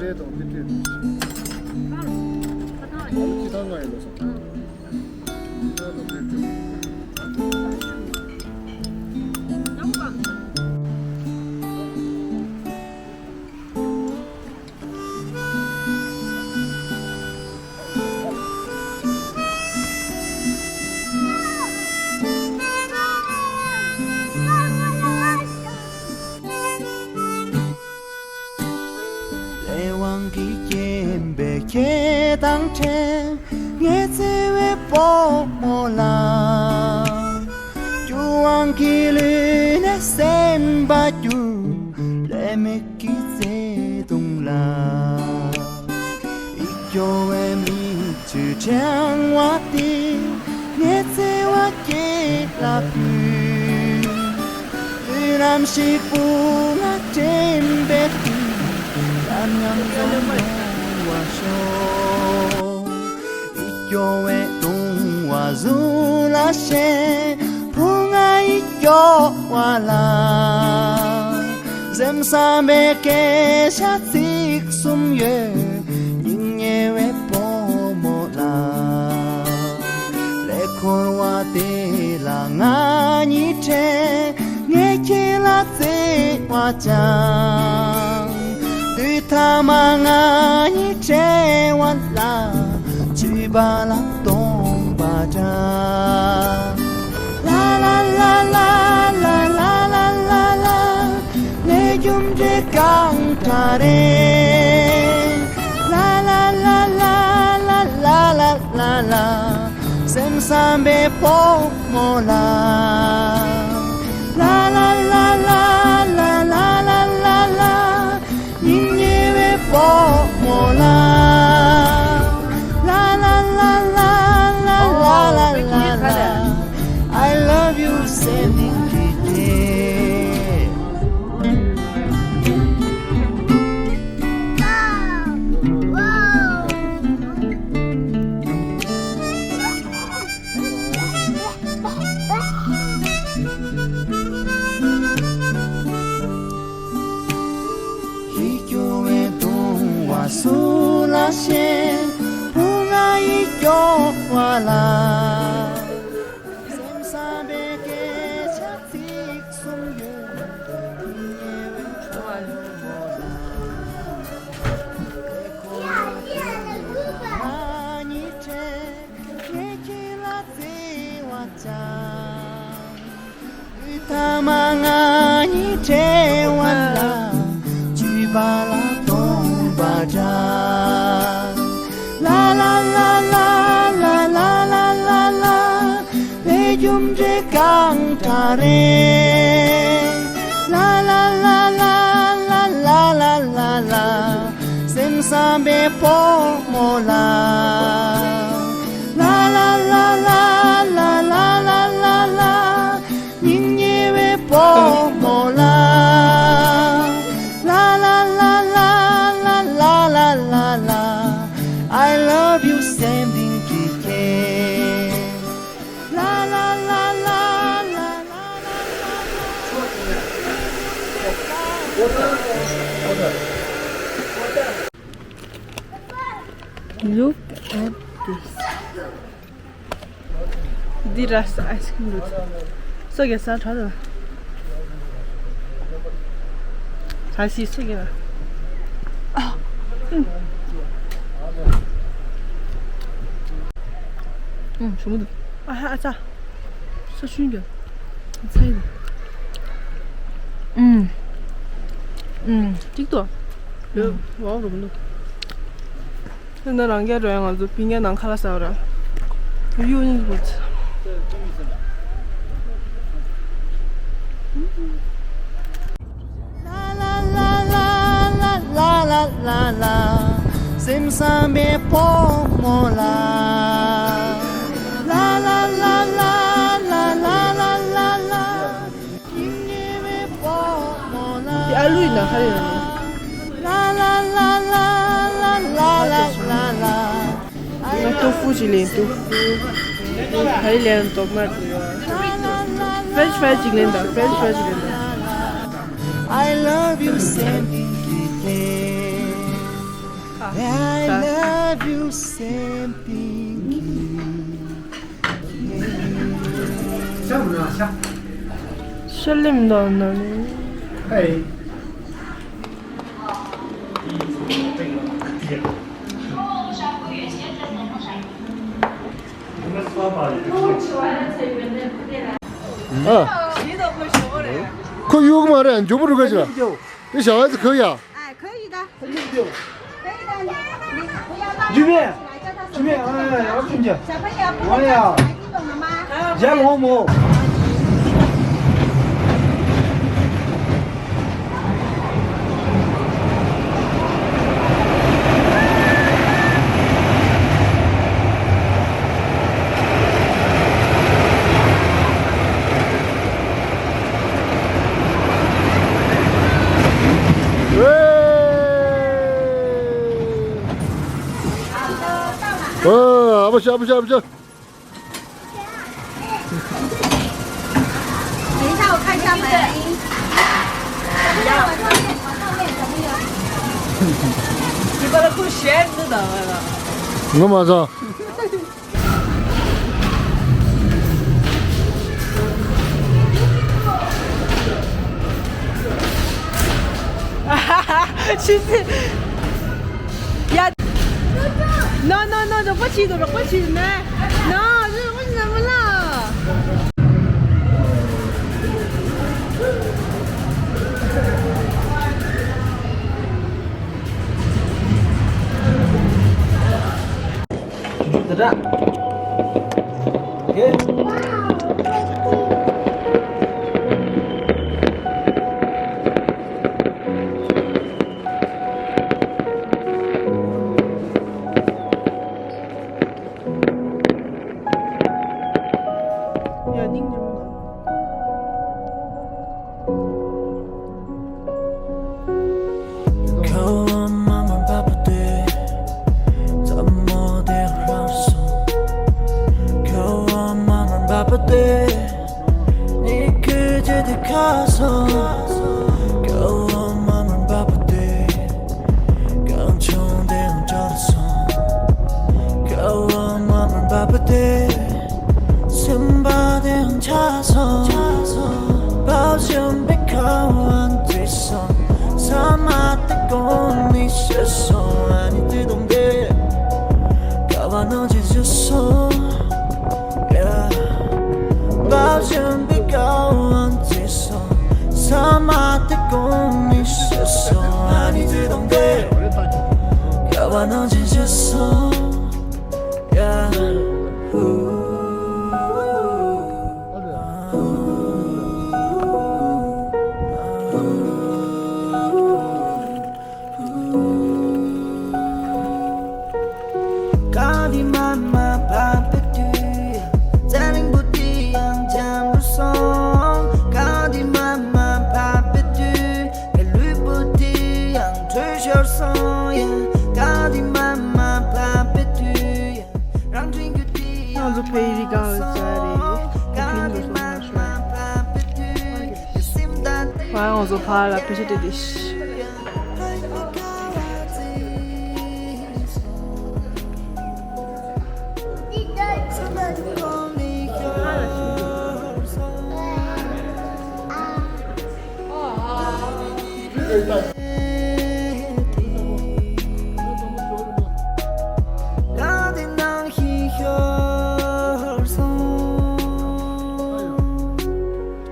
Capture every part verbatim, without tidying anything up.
དེ་དང་དེ་སྤྲད་འདུག་ཨ་ལོ་ཅི་ཐང་ང་ཡིན་ལོ་སོང་། ཨ་ལོ་དེ་སྤྲད། ལས་དབང་གིས་རྐྱེན་པས་ཁྱེད་དང་འཕྲད། ངའི་བརྩེ་བའི་བུ་མོ་ལགས། རྒྱུ་དབང་གིས་ལུས་ནས་སེམས་པ་རྒྱུ། ལས་མེད་ཀྱི་བརྩེ་དུང་ལ། ཡིད་སྐྱོ་བའི་མིག་ཆུའི་ཕྲེང་བ་འདི། ངའི་བརྩེ་བ་ཁྱེད་ལ་ཕུལ། ལུས་ལམ་ཞིག་པུ་ང་དྲན་པའི་དུས། ཉམས་ཉམས་རྫོང་རྫོང་བ་ཤོག་ཡིད་སྐྱོ་བའི་བཏུང་བ་གཟུགས་ལ་ཞེན། བུ་ང་ཡིད་སྐྱོ་བ་ལ། སེམས་བསམ་པའི་སྐད་ཆ་ཚིག་གསུམ་ཡོད། སྙིང་ཉེ་བའི་བུ་མོ་ལགས། ལས་འཁོར་བ་དེ་ལ་ང་གཉིས་འཕྲད། ངས་ཁྱེད་ལ་བརྩེ་བ་བཅངས། དུས་ཐ་མ་ང་གཉིས་བྲལ་བ་ལ། བྱིས་པ་ལ་སྟོང་པ་འདྲ། ལ་ལ་ལ། ལས་རྒྱུ་འབྲས་གང་འདྲ་རེད། ལ་ལ་ལ། སེམས་བསམ་པའི་བུ་མོ་ལགས། ལ་ལ་ལ། སྙིང་ཉེ་བའི་བུ་མོ་ལགས། ལ་ལ་ལ། I love you, Sandy Kiki. ཡིད་སྐྱོ་བའི་བཏུང་བ་སུ་ལ་ཤེས། བུ་ང་ཡིད་སྐྱོ་བ་ལ། སེམས་བསམ་པའི་སྐད་ཆ་ཚིག་གསུམ་ཡོད། ཉེ་བའི་བུ་མོ་ལ། ཁོ་ང་གཉིས་བྲལ། ངས་ཁྱེད་ལ་བརྩེ་བ་བཅངས། དུས་ཐ་མ་ང་གཉིས་བྲལ་བ་ལ། བྱིས་པ་ལ་སྟོང་པ་འདྲ། ལ་ལ་ལ། ལས་རྒྱུ་འབྲས་གང་འདྲ་རེད། ལ་ལ་ལ། སེམས་བསམ་པའི་བུ་མོ་ལགས། ལ་ལ་ལ། སྙིང་ཉེ་བའི་བུ་མོ་ལགས། ལ་ལ་ལ། I love you, Sandy Kiki. ལ་ལ་ལ། Look at this. འདི་ར་ས་ཨའི་སི་ཀྲིམ་འདུག་སོ་རྒྱག་ས་གྲ་ར། ག་སི་སོ་རྒྱག་ཨ། ཨུམ། ཨུམ། ཞུ་མོ་འདུག་ཨ་ཧ། ཨ་ཙ། སོ་ཆུན་རྒྱག་ཚ་ཡི། ཨུམ། ཨུམ། གཅིག་ཏུ། ཡོད། ཝའོ་རུམ་འདུག་དེ་ན་རང་རྒྱལ་འགྲོ་ཡ། ང་ཚོ་ཕིང་རྒྱལ་ནང་ཁ་ལག་ཟ་བ་ར། གཡུ་གཡུ་གཉིས་ཀྱི་བུ་ཚ། ལ་ལ་ལ། སེམས་བསམ་པའི་བུ་མོ་ལགས། ལ་ལ་ལ། དེ་ཨ་ལུ་ཡིན་ན་ཧ་ལས་ཡོང་ནི། ང་ཏོ་ཧྥུ་ཅིག་ལེན། ཏོ་ཧྥུ། ཧ་ལས་ལེན། ཏོག་མ། French fry ཅིག་ལེན་དང་། French fry ཅིག་ལེན་དང་། I love you, Sandy Kiki. I love you, same thing. ཤ་ལིམ་དང་ནོ་ནི། ཨེ། ཨ། ཁོ་གཡུག་མ་རེད། མགྱོགས་པོ་འགྲོ་ག་ཅིག་ལ། དེ་བྱ་བ་ཚོ་ཁོ་ཡ། 哎，可以的。可以的，你。你不要到那里来，叫他手机。哎，我跟你讲。小朋友不能叫小孩子，懂了吗？人我没。ཨ་བ་ཤ་བ་ཤ་བ་ཤ། 等一下，我看一下门。小朋友，往上面，往上面，小朋友。你把他裤子掀着的，那个。我马上。 ཆུ་ཚོད། ཡ། ནོ་ནོ་ནོ། རོགས་པ་བྱེད་དོ། རོགས་པ་བྱེད་དོ་ནས། ནོ། རོགས་པ་བྱེད་དོ་མ་ལ། སེམས་པ་དེ་ཡང་ཆགས་སོང་། བབ་བཞིན་པའི་ཁ་བ་འདྲིས་སོང་། ས་མ་དེ་གོང་ནས་ཤི་སོང་། ཨ་ནི་དེ་དང་དེ། ཀ་བ་ནང་བཞིན་བཞུད་སོང་། Yeah། བབ་བཞིན་པའི་ཁ་བ་འདྲིས་སོང་། ས་མ་དེ་གོང་ནས་ཤི་སོང་། ཨ་ནི་དེ་དང་དེ། ཀ་བ་ནང་བཞིན་བཞུད་སོང་། Yeah། ག་དེ་མ་མ་བབས་པའི་དུས། རྩྭ་རིང་པོ་དེ་ཡང་འཇམ་པོ་སོང་། ག་དེ་མ་མ་བབས་པའི་དུས། ལུས་པོ་དེ་ཡང་དྲོད་ཤོར་སོང་ཡ། ག་དེ་མ་མ་བབས་པའི་དུས། རང་དྲན་རྒྱུ་དེ་ཡང་ང་ཚོ་ཕ་གིའི་རི་སྒང་ལ་འཛུལ་བ་རེད། ག་དེ་མ་མ་བབས་པའི་དུས། སེམས་དང་བདེ། ང་ཚོ་ཕར་ལ་ཕལ་ཆེར་བསྡད་དེ།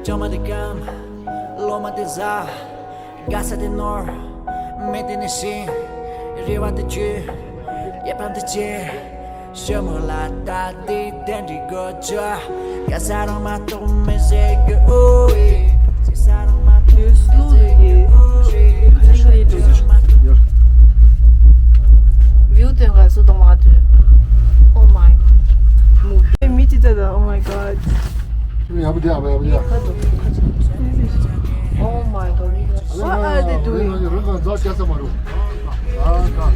ལྕང་མ་དེ་སྐམ། ལོ་མ་དེ་ཟ། དགའ་ས་དེ་ནོར། མི་དེ་ནི་ཤི། རེ་བ་དེ་བཅོལ། ཡིད་ཕམ་དེ་བརྗེད། ཞྭ་མོ་ལ་ལྟ་དེ་གདན་འདྲེན་དགོས་ཆ། དགའ་ས་རང་མ་གཏོགས་མི་ཟེར་གི་ཨོ་ཨེ། ཚེ་ས་རང་མ་གཏོགས་མི་ཟེར་གི་ཨོ་ཨེ། ཚེ་ས་རང་མ་གཏོགས་View དོན་ག་སུ་གཏོང་མ་ཐུབ། Oh my god. མི་ཅི་ཙེ་ད། Oh my god. ཡག་པོ་འདུག་ཡག་པོ་ཡག་པོ་འདུག Oh my god. What are they doing? རང་གང་འཛག་བྱས་ས་མ་རུང་། ཨ་ཁ།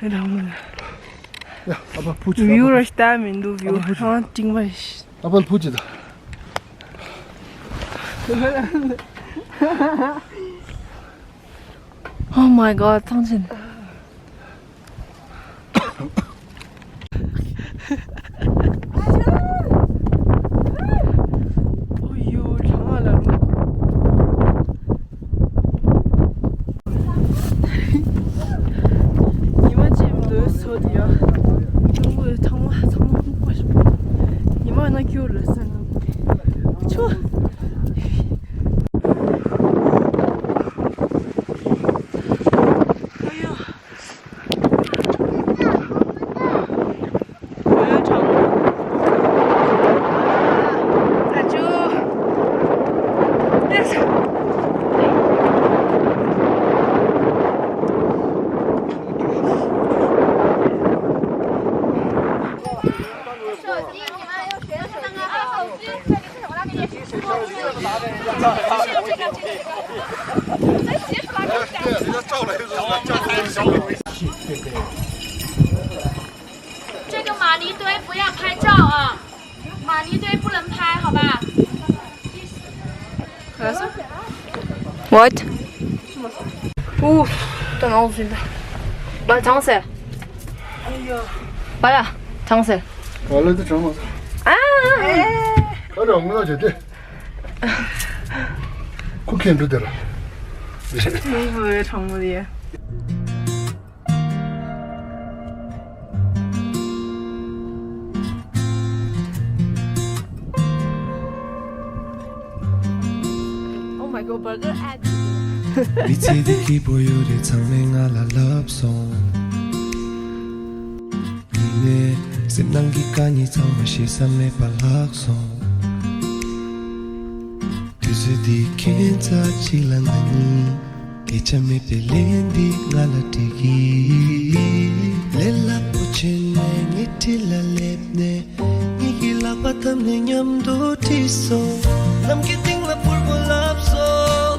རང་མོ་ལ། ཡ། ཨ་ཕ་ཕུ་ཅི། བིའུ་ར་ཤ་མི་འདུག། བིའུ་ཨ་ཕ་ཕུ་ཅི། རང་སྤྲིང་པ་ཞིག། ཨ་ཕ་ཕུ་ཅི་ད། Oh my god, ཐང་ཆེན། ཨོ་ཡོ། གྲང་བ་ལ་རུ། ཉི་མ་ཅན་མི་འདུག་བཟོ་དེ་ཡ། ཀྲུང་གོའི་ཚང་མ་ཚང་མ་ལྐུགས་པ་ཞིག། ཉི་མ་ན་ཁྱོད་ལ་ས་ན་ཆུ། ཨོ་ཡོ།这个玛尼堆不要拍照啊，玛尼堆不能拍，好吧？What? Oof, don't know. Bala chang se. Bala chang se. Bala de chang se. Ah. Ka rong na je de. Ku ken du de la. Ni bu chang mo de. Oh my god, burger ad. མི་ཚེ་འདི་སྐྱིད་པོ་ཡོད་རེད། ཚང་མས་ང་ལ་ལབ་སོང་། ཡིན་ནའི་སེམས་ནང་གི་དཀའ་ངལ་ཚང་མ་ཞེ་ས་མེད་པ་ལྷག་སོང་། དུས་ཚོད་འདི་ཁྱད་མཚར་ཅིག་ལ་ང་གཉིས། སྐད་ཆ་མེད་པའི་ལན་འདི་ང་ལ་འདྲི་གི། ལས་སླ་པོ་བྱས་ནས་ཉལ་ཁྲི་ལ་སླེབས་ནས། ངེད་ཀྱི་ལག་པ་བརྡབས་ནས་མཉམ་དུ་ཁྲིད་སོང་། ནམ་མཁའི་སྟེང་ལ་འཕུར་དགོས་ལབ་སོང་།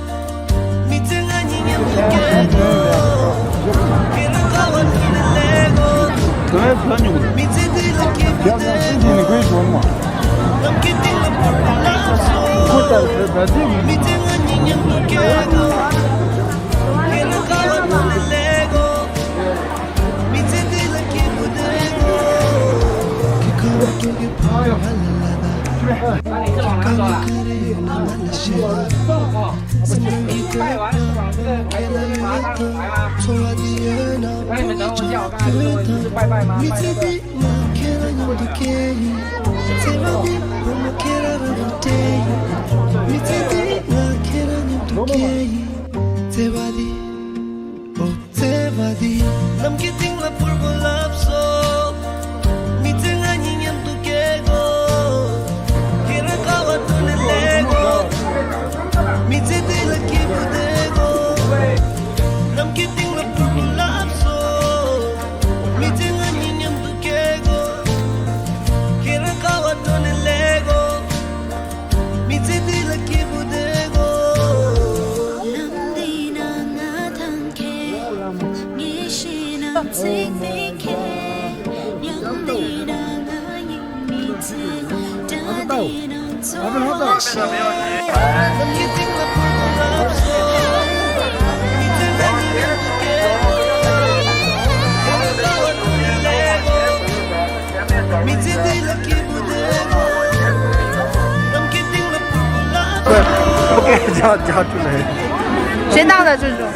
མི་ཚེ་ང་གཉིས་མཉམ་དུ་སྐྱེལ་དགོས། ཁྱེད་རང་དགའ་བ་ནི་ལས་དགོས། མི་ཚེ་འདི་ལ་སྐྱིད་པོ་བསྡད་དགོས། ནམ་མཁའི་སྟེང་ལ་འཕུར་དགོས་ལབ་སོང་། མི་ཚེ་ང་གཉིས་མཉམ་དུ་སྐྱེལ་དགོས། ཁྱེད་རང་དགའ་བ་ནི་ལས་དགོས། མི་ཚེ་འདི་ལ་སྐྱིད་པོ་བསྡད་དགོས། ཁྱེད་ཁ་བ་ཀྲུང་གི་ཕ་ཧ་ལ་ལ་ད། ཁྱེད་ཁ་ལ་ཁ་རེ་ཡོད་ན་ང་ལ་བཤད་ད། སེམས་ནང་གི་དོན་དག་ཁྱེད་ལ་ཡོད་ད། འཚོ་བ་འདི་ཡོད་ན་ཁོ་ཅི་ཡོད་ད། མི་ཚེ་འདི་ང་ཁྱེད་རང་མཉམ་དུ་སྐྱེལ་ཡིན། བརྩེ་བ་འདི་བུ་མོ་ཁྱེད་རང་རང་དུ་སྤྲད་ཡིན། མི་ཚེ་འདི་ང་ཁྱེད་རང་མཉམ་དུ་སྐྱེལ་ཡིན། བརྩེ་བ་འདི། ཨོ། བརྩེ་བ་འདི། ནམ་མཁའི་སྟེང་ལ་འཕུར་དགོས་ལབ་སོང་། མི་ཚེ་ང་གཉིས་མཉམ་དུ་སྐྱེལ་དགོས། ཁྱེད་རང་དགའ་བ་སྤྲོ་ནས་སླེབས་དགོས། མི་ཚེ་འདི་ལ་སྐྱིད་པོ་བསྡད་དགོས། ནམ་མཁའི་སྟེང་ལ་འཕུར་དགོས་ལབ་སོང་། མི་ཚེ་ང་གཉིས་མཉམ་དུ་སྐྱེལ་དགོས། ཁྱེད་རང་དགའ་བ་སྤྲོ་ནས་སླེབས་དགོས། མི་ཚེ་འདི་ལ་སྐྱིད་པོ་བསྡད་དགོས། ལམ་འདི་ན་ང་ཐང་ཁེ། ངའི་ཤེས་ན་ཚིག་འདི་ཁེ། ཡང་འདི་ན་ང་ཡིན་མི་ཚེ་དགྲ་འདི་ན་འཚོ་བ་ཤེས། ལམ་གྱི་སྟེང་ལ་འཕུར་དགོས་ལབ་སོང་། མི་ཚེ་ང་གཉིས་མཉམ་དུ་སྐྱེལ་དགོས། ཁྱེད་རང་དགའ་བ་སྤྲོ་ནས་སླེབས་དགོས། མི་ཚེ་འདི་ལ་སྐྱིད་པོ་བསྡད་དགོས། ནམ་མཁའི་སྟེང་ལ་འཕུར་དགོས་ལབ་སོང་། ཨོ་ཁེ། ཇ་ཇ་ཁྲུ་ལེ། ཞེ་དྲག་ལ་ཆུ་ཆུ།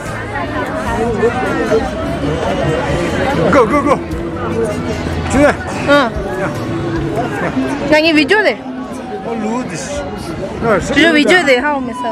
གོ་གོ་གོ། ཆུ་ཡ། ཨ། ང་གཉིས་བི་ཌིའོ་ལེ། ཨོ་ལུ་དི། ཆུ་ཆུ་བི་ཌིའོ་ལེ་ཧ་མི་ས།